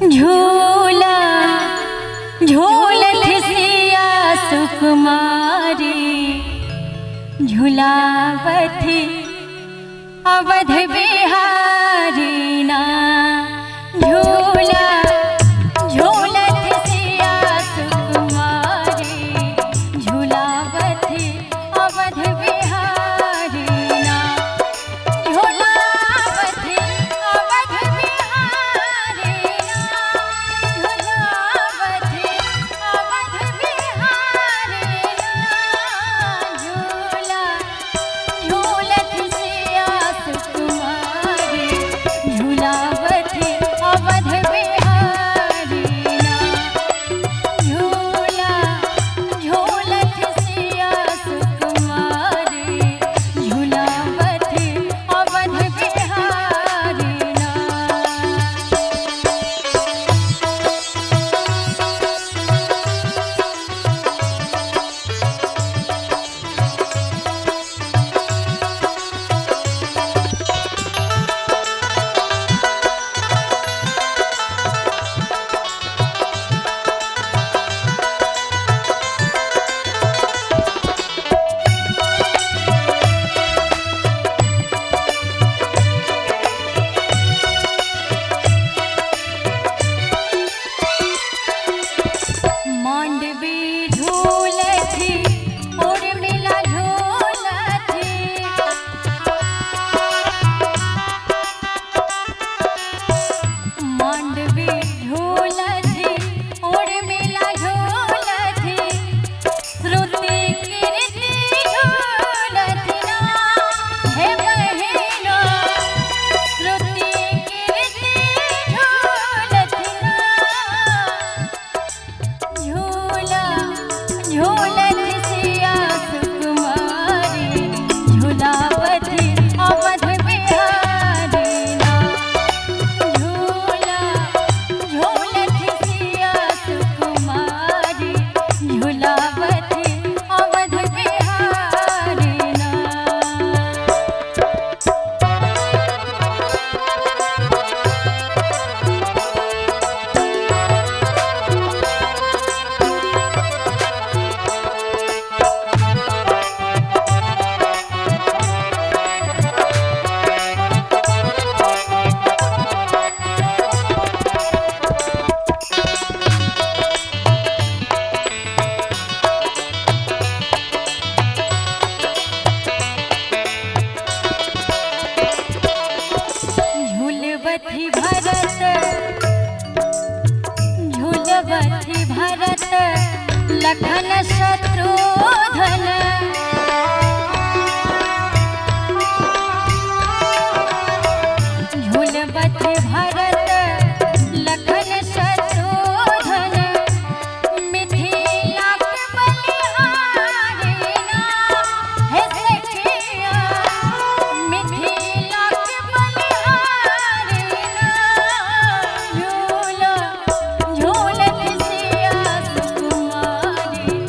झूला झूलत सिया सुकुमारी, झूलावत अवध बिहारी ना। झूला झूलत सिया सुकुमारी, झूलावत अवध बिहारी ना। झूलावत अवध बिहारी ना, झूलावत अवध बिहारी ना। झूला झूलत सिया सुकुमारी, झूलावत अवध बिहारी ना। झूला झूलत सिया सुकुमारी, झूलावत अवध बिहारी ना। मांडवी झूलथी उर्मिला झूलथी, मांडवी झूलथी उर्मिला झूलथी, श्रुति कीर्ति झूलथी ना। हे बहिनो श्रुति कीर्ति झूलथी ना। झूला झूलत सिया सुकुमारी, झूलावत अवध बिहारी ना। झूला झूलत सिया सुकुमारी, झूलावत अवध बिहारी ना। झूलवती भरत, झूलवती भरत लखन शत्रुघ्न, झूलवती भरत लखन शत्रुघ्न, मिथिला के बलिहारी ना। हे सखिया मिथिला के बलिहारी ना। झूला झूलत सिया सुकुमारी,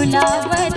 बुलावत।